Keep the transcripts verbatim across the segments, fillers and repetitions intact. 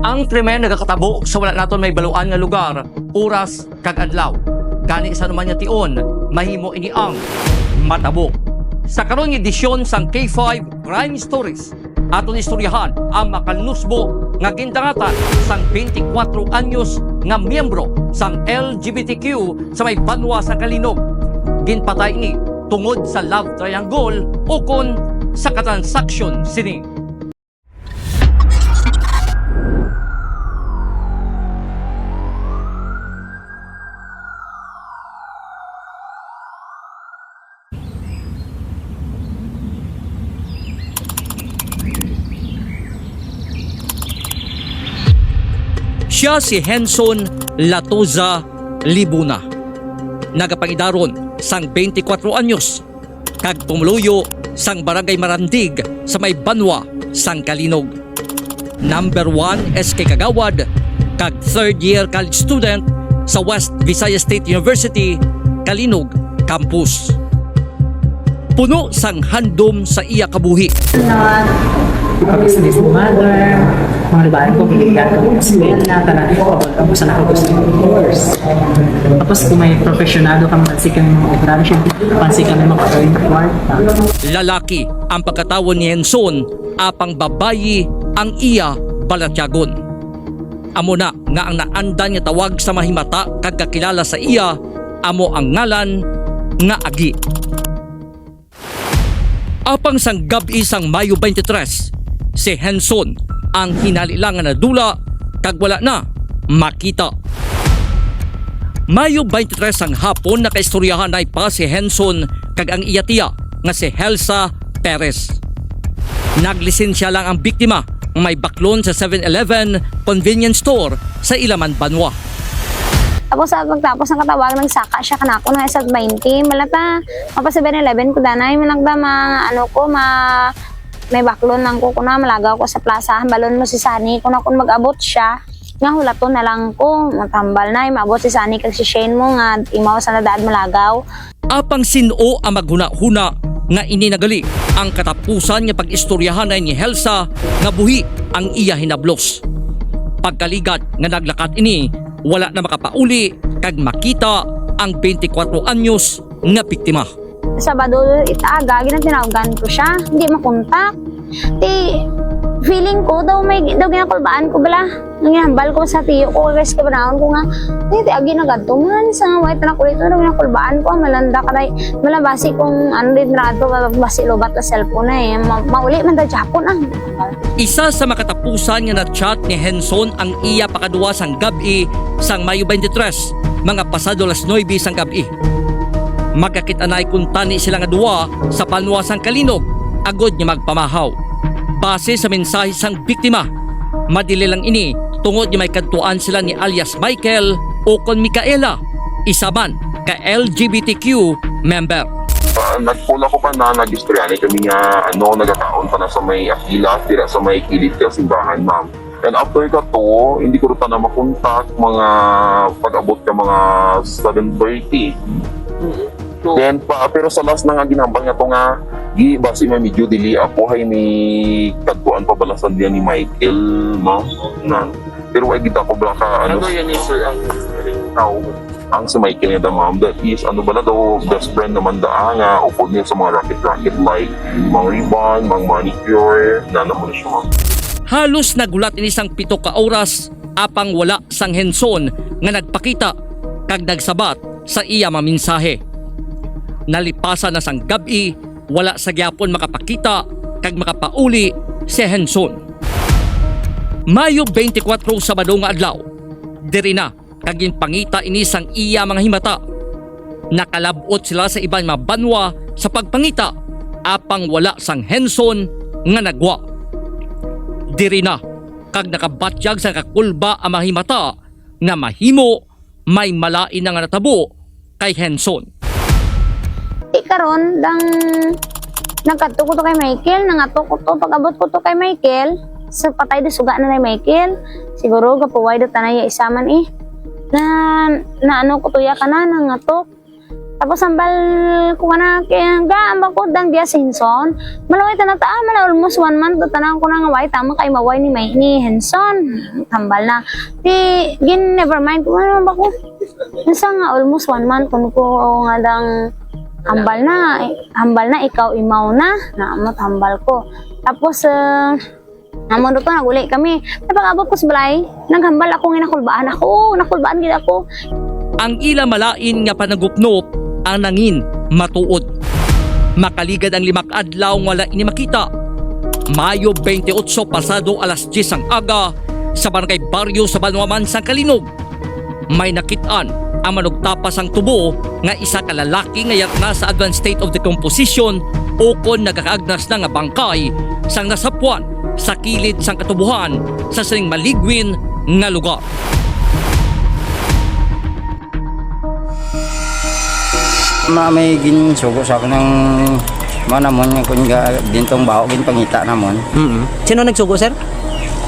Ang krimen nagakatabo sa wala naton mahibaluan nga lugar, oras, kag adlaw. Gani sa anuman nga tion, mahimo ini ang matabo. Sa karon nga edisyon sang K five Crime Stories, aton istoryahan ang makanusbo nga gindangatan sang twenty-four anyos nga miyembro sang L G B T Q sa may banwa sang Calinog. Ginpatay ini tungod sa love triangle ukon sa katransaksyon sini. Sia si Henson Latoza Libuna. Nagapangidaron sang twenty-four anyos kag pumuluyo sang Barangay Marandig sa may banwa sang Calinog. Number one S K Kagawad kag third year college student sa West Visayas State University, Calinog Campus. Puno sang handom sa iya kabuhi. Ipag-business mother, mga libaan ko, bibigyan ko ng eskwela, tanan ko, ako sa nakagusto ng course. Tapos kung may profesyonado ka, mapansin ka ng mga obra, syempre, mapansin ka ng mga earn kwarta. Lalaki ang pagkatawo ni Henson, apang babayi ang iya balatyagon. Amo na nga ang naandan nga tawag sa mahimata kag kakilala sa iya amo ang ngalan nga Agi. Apang sang gab-i sang Mayo twenty-three, si Henson ang hinali lang nga nadula kag wala na makita. Mayo twenty-three sang hapon, nakaistoryahanay pa si Henson kag ang iya tiya nga si Helsa Perez. Naglisensya lang ang biktima nga may baklon sa Seven Eleven convenience store sa ila man banwa. Tapos sa pagtapos ng katawag, nagsaka siya kanako nga sa twenty. Malata, mapa Seven Eleven ko danay, malagda ma, ano ko, ma, may baklon lang ko, kuna, malagaw ko sa plaza. Hambalon mo si Sunny, kuna, kung mag-abot siya, nga hulaton na lang ko, matambal na, maabot si Sunny kag si Shane mo nga imaw sa nadaad malagaw. Apang sin-o ang maghunahuna nga ini na gali ang katapusan nga pag-istoryahanay ni Helsa nga buhi ang iya hinablos? Pagkaligat nga naglakat ini, wala na makapauli kag makita ang twenty-four anyos nga biktima. Sabado, itaga, ginatinawagan ko siya. Hindi makontak. Ti, feeling ko, daw may, daw ginakulbaan ko bala. Nanginambal ko sa tiyo ko, guys, kabanaon ko nga, "Ay, ti, agi na gadto man sa white na kulit, daw ginakulbaan ko, malanda ka, day, malabasi kung ano din rato, basi lobat na cellphone na eh, ma-, mauli man daw Japon ang." Isa sa makatapusan nga na-chat ni Henson ang iya pakaduwa sang gab-i sang Mayo twenty-three, mga pasado las nuebe sang gab-i. Magkakit-anay kuntani sila nga duwa sa banwa sang Calinog agod nga magpamahaw. Base sa mensahe sang biktima, madili lang ini tungod nga may kadtuan sila ni alias Michael o kon Micaela, isa man ka L G B T Q member. Ah, nagpula ko pa na, nag-istorya ni kami nga, ano, nagakaon pa na sa may Aquilas, dira sa may kilid ka simbahan, ma'am. And after ka to, hindi ko rin na makontak, mga pag-abot ka mga seven thirty. Mm. So, then, pa, pero sa last na nga ginambal nga to nga, gi, basi may medyo dili ako, hay may kadtuan pa balasan diyan ni Michael, ma'am. Na, pero ay gid ako bala ka, ano, ano yan, sir, ang ring tao? Ang si Michael nga da, ma'am, that is, ano bala daw, best friend naman da, ah, nga upod niya sa mga racket-racket like mga rebond, mga manicure, na naman siya, ma'am. Halos naghulat ini sang pito ka oras, apang wala sang Henson nga nagpakita kag nagsabat sa iya mga mensahe. Nalipasan na sang gab-i, wala sa gyapon makapakita kag makapauli si Henson. Mayo twenty-four, Sabado nga adlaw, diri na kag ginpangita ini sang iya mga himata. Nakalab-ot sila sa iban mga banwa sa pagpangita, apang wala sang Henson nga nagwa. Diri na kag nakabatyag sa kakulba ang mga himata nga mahimo may malain na nga natabo kay Henson. Di karon, dang nagkadto ko to kay Michael, nangatok ko to, pag-abot ko to kay Michael, sa patay da suga na ni Michael. Siguro gapuway da tanay ya isa man eh. Na, na ano ko to ya ka na, nangatok. Tapos hambal ko na, kaya ga, ang bakod ang dia si Henson. Malaway ta na ta, ah, mala almost one month, tanan ko na nga, way, tama kay maway ni may, ni Henson. Hambal na. Di, gin, never mind ko, ano ba ko? Nasa nga, almost one month, kung ko nga dang hambal na, hambal na, ikaw imaw na, na, hambal ko. Tapos, ah, Amo na to, naguli kami. Napag-abot ko sa balay, naghambal ako nga nakulbaan ako. Nakulbaan gid ako. Ang ila malain nga panagupnop ang nangin matuod. Makaligad ang lima ka adlaw nga wala ini makita. Mayo twenty-eight, pasado alas diyes ang aga, sa Barangay Barrio sa Banwaman, sang Calinog, may nakit-an ang manugtapa sang tubo nga isa ka lalaki nga yara na sa advanced state of decomposition ukon nagakaagnas na nga bangkay sang nasapwan sa kilid sang katubohan sa sining maligwin nga lugar. Ma, may ginsugo sa akon ang mga namon nga kun ga dintong baho ginpangita namon. Mm. Sino nagsugo, sir?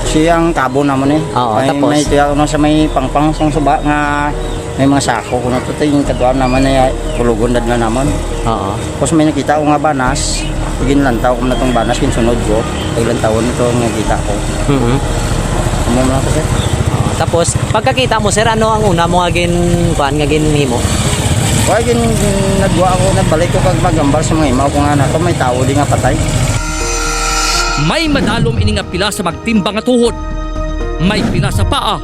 Siyang kabo namon eh. Oo, may, tapos? May tuya kuno sa may pangpang sang suba nga may mga sako kuno to, ting kaduan naman na kulugon dad na naman. Oo. Tapos may nakita ko nga banas, ginlantaw ko na tong banas, ginsunod ko, paglantawon ito nga kita ko. Mhm. Ano na to, sir? Oo. Tapos, pagkakita mo, sir, ano ang una mo nga gin-, kuan, nga ginhimo? Wala, gin-, gin-, nagwa ako, nagbalik ko kag magambal sa mga imaw ko nga na to, may tao di nga patay. May madalom ini nga pila sa magtimbang nga tuhod, may pila sa paa,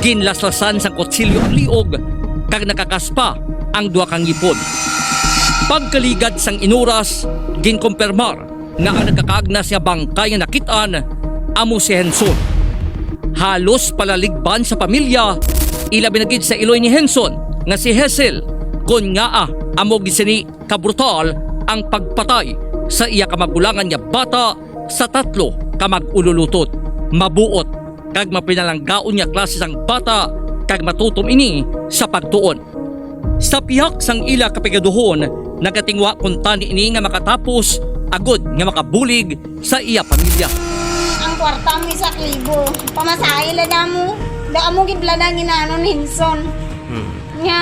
ginlaslasan sang kutsilyo ang liog, kag nakakaspa ang duha ka ngipon. Pagkaligad sang inuras, ginkumpirmar nga ang nagakaagnas nga bangkay nga nakit-an amo si Henson. Halos palaligban sa pamilya, ilabi na gid sa iloy ni Henson nga si Hazel, kon ngaa amo gid sini kabrutal ang pagpatay sa iya kamagulangan nga bata sa tatlo ka mag-ululutod. Mabuot kag mapinalanggaon nga klase sang bata kag matutom ini sa pagtuon. Sa pihak sang ila kapigaduhon, nagatingwa kuntani ini nga makatapos agod nga makabulig sa iya pamilya. Ang kwarta mo isa ka libo, pamasahe la damo. Da amo gid la na ginaano ni Henson. Hmm. Nga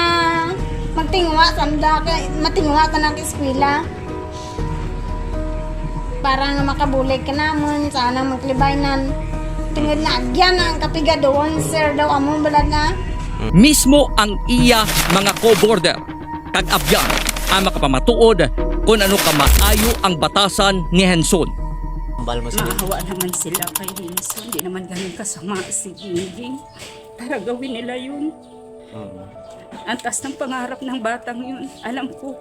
magtingwa sanda kay matingwa ta nag-eskwela. Para nga makabulig ka namon, sana maglibay nan. Tungod na agyan ang kapigaduhon, sir, daw amo bala na. Mismo ang iya mga co-boarder kag abyan ang makapamatuod kon ano kamaayo ang batasan ni Henson. Hambal mo sila. Maawa naman sila kay Henson. Hindi naman ganun kasama si Gingging. Para gawin nila yun. Mm. Ang taas ng pangarap ng batang yun. Alam ko.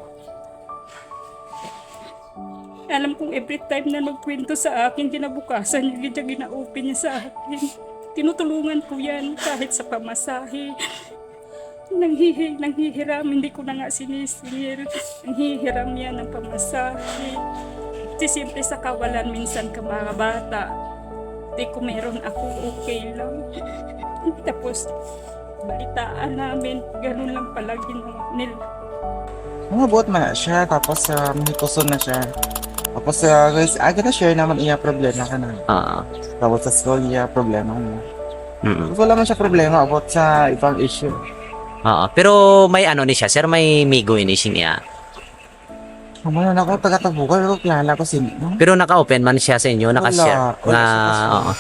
Alam kong every time na magkwento sa akin, kinabukasan niya, gid siya gina-open niya sa akin. Tinutulungan ko yan kahit sa pamasahe. Nanghihi-, nanghihiram, hindi ko na nga sinisingil. Nanghihiram yan ng pamasahe. Kasi siyempre sa kawalan minsan ka mga bata, di ko meron ako, okay lang. Tapos, balitaan namin, ganun lang pala ginawa nila. Mga buot man na siya, tapos, ah, mahikuson na siya. Tapos, ah, guys, aga na share naman iya problema ka na. Ah. Tapos sa school, iya problema mo. Mm-mm. Wala man siya problema about sa ibang issue. Oo, pero may ano ni siya, sir, may migo ini siya niya. Ang mga nako, taga-Tabuga, pero kilala ko sila, no? Pero naka-open man siya sa inyo, naka-share. Wala, wala nga, siya kasi. Oo.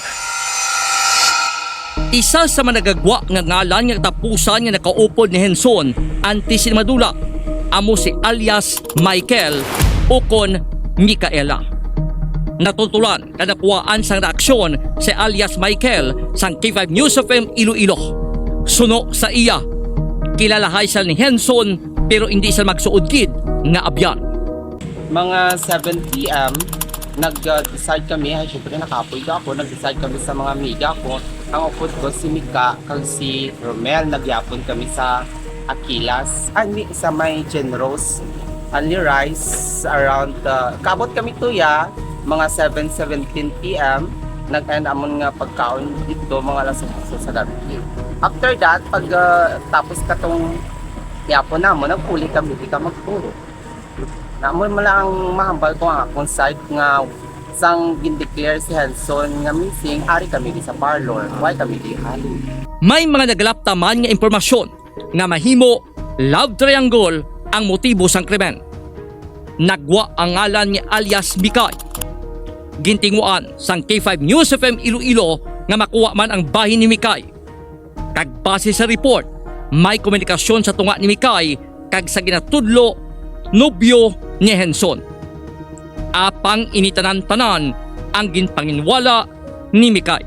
Isa sa managagwa nga ngalan nga katapusan nga nakaupod ni Henson antes sini madula, amo si alias Michael ukon Micaela. Natutulan nga nakuhaan sang reaksyon si alias Michael sang K five News F M Iloilo. Suno sa iya, kilalahay sila ni Henson, pero indi sila magsuod gid nga abyan. Mga seven P M, nag-decide kami, ay, syempre, nakapoy ka ako, nag-decide kami sa mga amiga ko, ang upod ko, si Mika, kag si Romel, nagyapon kami sa Aquilas, ah, hindi, sa may Generous, Only Rice, around, uh, kaabot kami tuya, mga seven, seventeen P M, nag-end amon nga pagkaon dito, mga alas otso sa gabi. After that, pag, uh, tapos katong yapon namon, nag-uli kami, di ka magturo. Namo mo lang mahambal ko ang akong side nga sang gindeclare si Henson nga missing, ari kami di sa parlor, why kami di hali? May mga naglapta man nga impormasyon nga mahimo love triangle ang motibo sang krimen. Nagwa ang ngalan ni alias Mikay. Gintinguan sang K five News F M Iloilo nga makuha man ang bahin ni Mikay. Kag base sa report, may komunikasyon sa tunga ni Mikay kag sa ginatudlo nobyo ni Henson. Apang ini tanan-tanan ang ginpanginwala ni Mikay.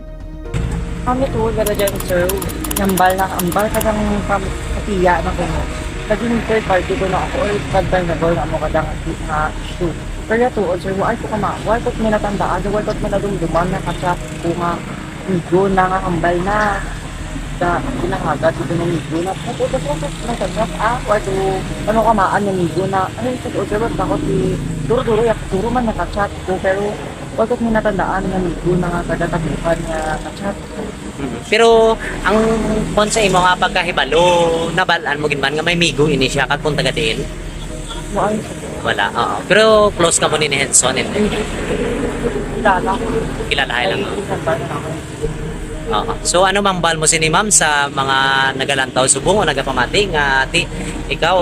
Kami tuod ka dyan, sir. Nambal na, ambal ka ng pam-, katiya na kuno. Naging third party ko na ako, or pagdang na daw na mo kadang nga issue. Pero tuod, sir, wala ko kama, wala ko minatandaan, wala ko minadumduman na ka-chat ko nga amigo na nga hambal na. Sa ginahagad ko ng amigo na, "Ay, ito, ito, ito, nagka-chat, ah, wala ko, ano ka maan ng amigo na, ay, ito, ito, ito, ako si, duro-duro, yak-, duro man nagka-chat ko, pero wala ko minatandaan ng amigo na nga taga-Tabukan nga ka-chat." Pero ang kon sa imo nga pagkahibalo, nabal-an mo gid man nga may migo ini siya kag kung taga diin? Wala. Wala, oo. Pero close ka mo ni Henson, hindi? Hindi. Kilala. Kilala lang, oo. Ay, isang bar na ako. Oo. So, ano mang bal mo sini, ma'am, sa mga nagalantaw subong o nagapamati nga, ti, ikaw,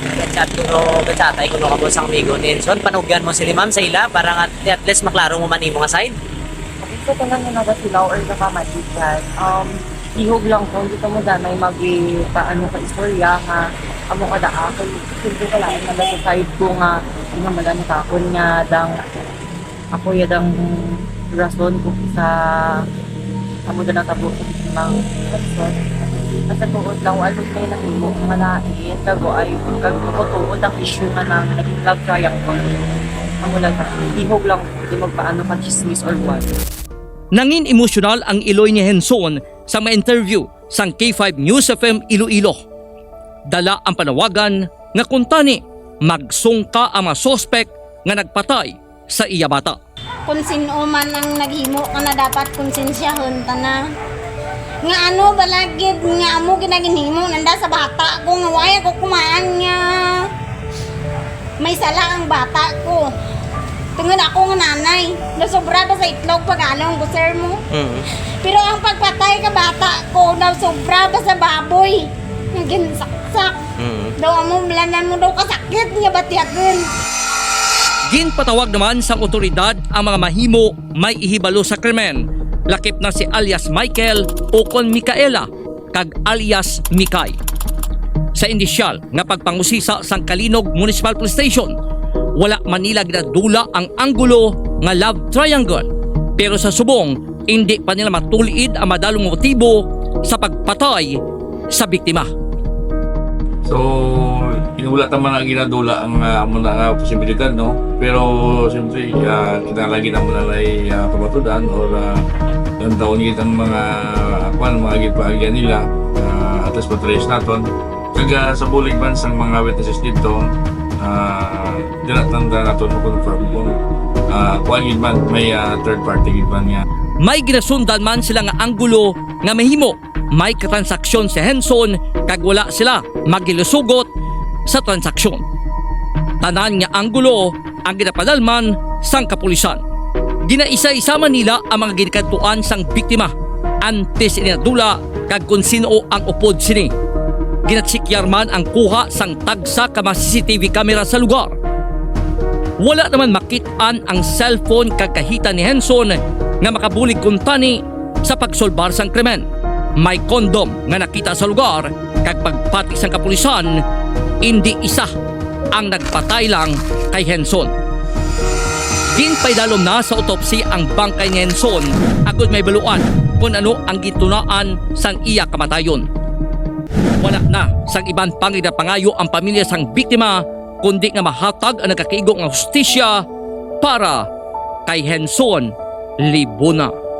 gachat ko, gachatay ko no kamo sang amigo ni Henson, panugyan mo sini, ma'am, sa ila para nga, ti, at least maklaro mo man imo nga side? Sa tanan nga nagasilaw or nagpamati dyan, um, ihog lang po, hindi ka mo danay mag-, paano ka istorya nga amo ka daa. Kay simple ka lang, nagasilaw ko nga, hindi nga malantakon nga dang ako ya dang rason kung sa amo na natabo sa mga rason. Basta tuod lang, wala may nahimo nga lain, kag ay, kag tuod ang issue nga nang naging love triangle. Amo lang, ihog lang, di magpaano ka chismis or what. Nangin emosyonal ang iloy ni Henson sa mga interview sang K five News F M Iloilo. Dala ang panawagan nga kuntani magsungka ang mga suspek nga nagpatay sa iya bata. Kung sino man ang naghimo ka na dapat konsensyahon ta na. Nga ano ba lagid nga amo ginaginhimo nanda sa bata ko nga wala ko kumaan nga may sala ang bata ko. Tungod ako nga nanay, nasobra ba sa itlog pag-along ko, sir mo? Mm. Pero ang pagpatay ka bata ko, nasobra ba sa baboy? Nga ginsaksak. Mm. Daw amo, mulanan mo daw kasakit nga batyagon. Ginpatawag naman sang otoridad ang mga mahimo may ihibalo sa krimen, lakip na si alias Michael o kon Micaela kag alias Mikay. Sa inisyal nga pagpangusisa sang Calinog Municipal Police Station, wala man nila ginadula ang anggulo nga love triangle, pero sa subong, indi pa nila matul-id ang madalong motibo sa pagpatay sa biktima. So, wala ta man na ginadula ang, ah, amo na nga posibilidad, no? Pero, siyempre, ah, kinahanglan gid amo na lay, ah, pamatudan or, ah, lantaon gid ang mga, ah, kwan, mga ginpaagyan nila, ah, at least patrace naton. Kag, ah, sa bulig man sang mga witnesses dito, ah, dira tanda naton mo-confirm kung, ah, kwan gid man, may, ah, third party gid man nga. May ginasundan man sila nga anggulo nga mahimo may katransaksyon si Henson kag wala sila magilusugot sa transaksyon. Tanan nga anggulo ang ginapadalman sang kapulisan. Ginaisa-isa man nila ang mga ginkadtuan sang biktima antes ini nadula kag kon sin-o ang upod sini. Ginatsikyan man ang kuha sang tagsa ka mga C C T V camera sa lugar. Wala naman makit-an ang cellphone kag kahita ni Henson nga makabulig kuntani sa pagsulbar sang krimen. May kondom nga nakita sa lugar, kag pagpati sang kapulisan, indi isa ang nagpatay lang kay Henson. Ginpaidalom na sa autopsy ang bangkay ni Henson agod mahibaluan kon ano ang gintunaan sang iya kamatayon. Wala na sang iban pang ginapangayo ang pamilya sang biktima kundi nga mahatag ang nagakaigo nga hustisya para kay Henson Libuna.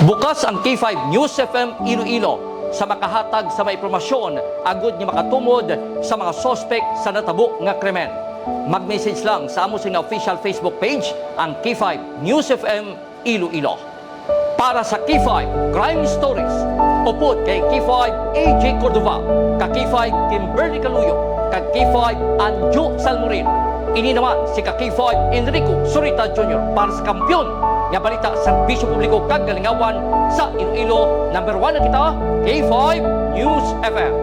Bukas ang K five News F M Iloilo sa makahatag sa mga impormasyon agud nga makatumod sa mga suspek sa natabo nga krimen. Mag-message lang sa amo sing official Facebook page, ang K five News F M Iloilo. Para sa K five Crime Stories, upod kay K five A J Cordova, ka K five Kimberly Caluyo, kag K five Anjo Salmorin. Ini naman si ka K five Enrico Surita Junior para sa Kampiyon nga Balita, Serbisyo Publiko kag Kalingawan sa Iloilo. Number one na kita, K five News F M.